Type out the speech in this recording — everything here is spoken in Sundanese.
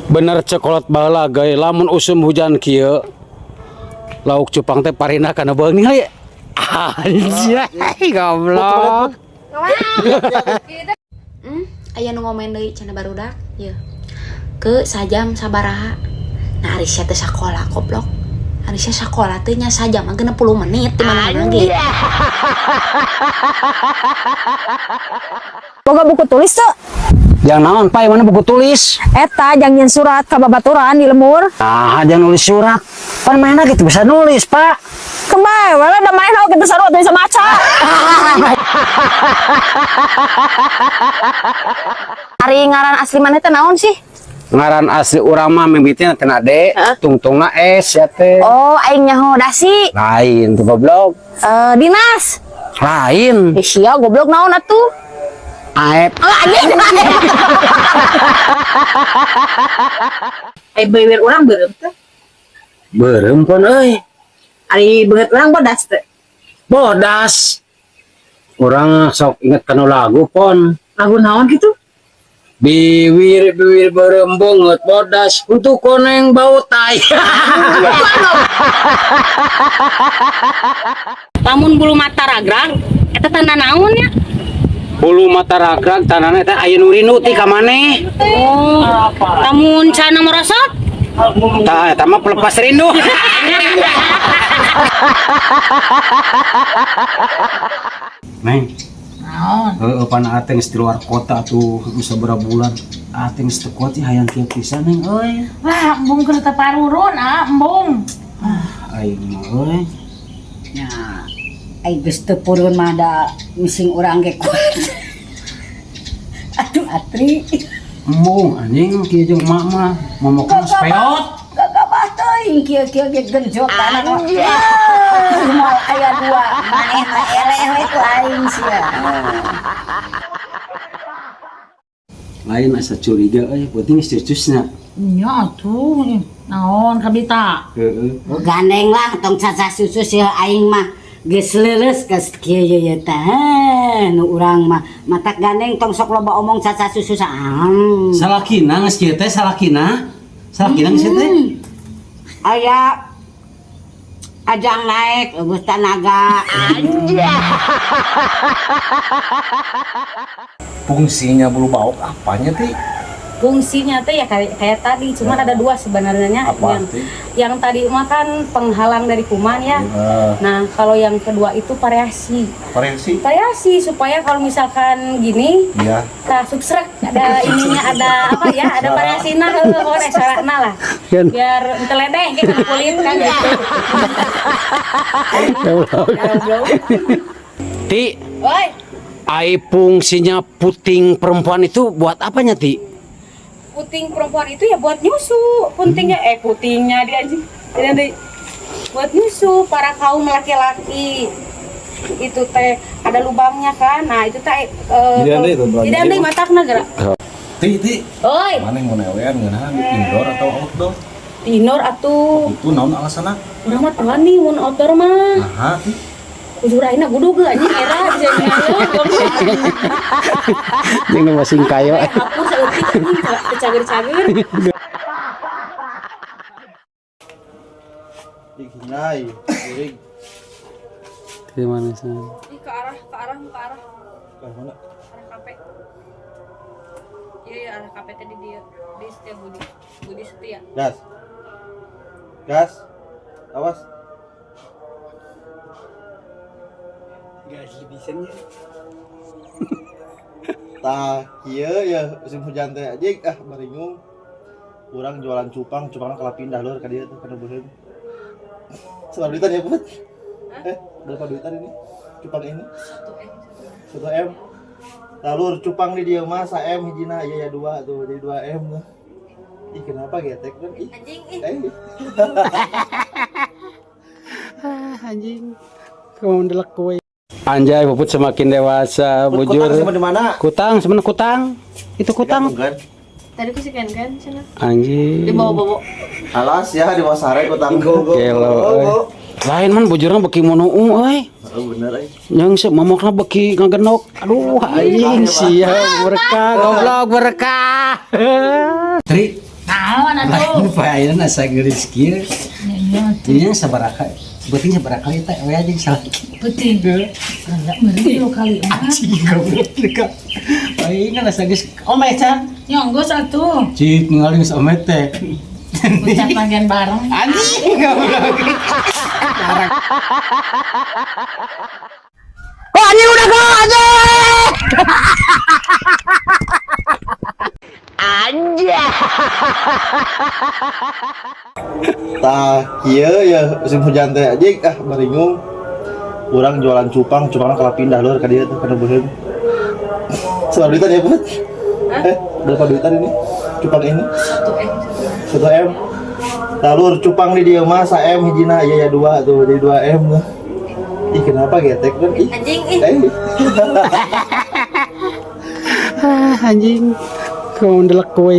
Bener cek kolot baheula ge, lamun usum hujan kieu lauk cupang teh parina kana beung ningali. Anjay, goblok. Aya nu ngomen deui cenah barudak ye. Ke sajam sabaraha. Nah, ari sia teh sakola, goblok. Ari sia sakola teh nya sajam mah 60 menit di mana-mana ge. Boga buku tulis tuh. Jang naon, Pai, mana buku tulis? Eta jang nyieun surat ka babaturan di lembur. Nah, jangan nulis surat. Pan mana gitu bisa nulis, Pak. Kemai, wala da main kita sarua teu bisa maca. Ari ngaran asli maneh teh naon sih? Ngaran asli urang mah mimitina teh D, tungtungna S ya teh. Oh, aing nyaho dasi. Lain tuh, goblok. Eh, dinas. Lain. Eh, sia goblok, naon atuh? Aep. Oh, anjing. Ai beuwir urang beureum teh. Beureum pon euy. Ari beungeut urang bodas teh. Bodas. Urang sok inget kanu lagu pon. Lagu naon kitu? Biwir biwir beureum beungeut bodas untuk koneng bau tai. Lamun bulu mata ragrag, eta tanda naon ya? Bulu mata ragrag tandana eta aya nu rindu ti ka maneh. Oh, lamun cana merosot? Tah eta mah pelepas rindu. Neng. Naon? Heeh, pan ate geus di luar kota tuh geus sabaraha bulan. Ate geus teu kuat hayang kieu pisan, Neng euy. Wah, embung keur teu parurun, ah, embung. Aing mah euy. Nya, ai geus teu purun mah da mising urang ge kuat. Aduh, Atri. Embung anjing kieu jeung emak mah momokna peot. Gagabah teuing kieu-kieu ge genjot anak. Moal aya dua, maneh mah eleh we ku aing sia. Lain asa curiga euy, penting geus cucusna. Nya atuh, naon kabita? Heeh. Oh, gandeng lah tong caca susu sia aing mah geus leuleus geus kieu ye ye teh nu urang mah matak gandeng tong sok loba omong caca susu saam. Salakina geus kieu teh salakina. Salakina geus kieu teh. Aya ajang naik geus tanaga. Fungsinya bulu bauk apanya ti? Fungsinya teh ya kayak tadi, cuman ada dua sebenarnya. Apa Yang ti? yang tadi mah kan penghalang dari kuman ya. Nah, kalau yang kedua itu variasi. Variasi? Variasi supaya kalau misalkan gini, Iya. nah subsrek ada ininya, ada apa ya, ada variasina, pokoknya suarana lah. Kan. Biar teledeh gitu kulit kan gitu. Ti, Oi, ai fungsinya puting perempuan itu buat apanya, Ti? Puting perempuan itu ya buat nyusu. Putingnya putingnya dia anjing. Jadi buat nyusu para kaum laki-laki. Itu teh ada lubangnya kan. Nah, itu teh Tidak ada itu, Bang. Tidak ada matakna gerak. Ti, ti. Oi, Mana yang mau newean ngeunahan di indoor atau outdoor? di indoor atuh. Itu naon alasanna? Urang mah telan nih mun outdoor mah. Naha ti? Kujur ayeuna gudug anjing era bisa ngayeuh. Jeung masing kayo. Hapus saeutik anjing kecager-cager. Ignai, irig. Di mana sih? Ke arah ke arah ke arah Ke mana? arah kafe. Iya iya arah kafe tadi dia di Setia Budi. Budi Setia. Gas. Gas. Awas. Gas bisa. Tah kieu ya musim hujan teh anjing ah baringung. Urang jualan cupang, cupangna kalah pindah lur ka dieu tuh kana beuheung. Seberapa duitan ya, Put? Berapa duitan ini? Cupang ini? 1 M. Lalu cupang di dieu mah sa M hijina, iya ya 2 tuh, jadi 2 M tuh. Ih, kenapa getek kan? Ih. Anjing ih. Anjing. Kamu mendelek kue. Anjay, Puput semakin dewasa, Put, bujur. kutang sama di mana? Kutang, sebenarnya kutang. Itu kutang. Kan? Tadi ku si Ken kan cenah. Anjing. Dibawa-bawa. Alas ya di bawah sare kutang. Go go. Gelo, euy. Lain man bujurna beki monoung euy. Oh, bener euy. Yang se momokna beki ngagenok. Aduh, anjing sia berkah, goblok berkah. Tri, Naon? Naon atuh? Lain paenan asa geulis kieu. Nya Jadinya sabaraha? Beuting sabaraha kali teh we anjing salaki. Peuting. Enggak meuli 2 kali mah. Anjing goblok ka. Paingan asa geus omet can. Nya geus atuh. Cik ningali geus omet teh. Ucap bagian bareng. Anjing goblok. Oh, anjing udah go anjing. Tah kieu ya musim hujan teh anjing ah baringung. Urang jualan cupang, cupangna kalah pindah lur ka dieu tuh kana beuheung. Sabaraha duitan ya, Put? Eh, berapa duitan ini? Cupang ini? 1 M. 1 M. Tah lur cupang di dieu mah 1 M hijina iya ya 2 tuh jadi 2 M tuh. Ih kenapa getek kan? Ih. Anjing ih. Eh. Ah, anjing. Kau ndelek kowe.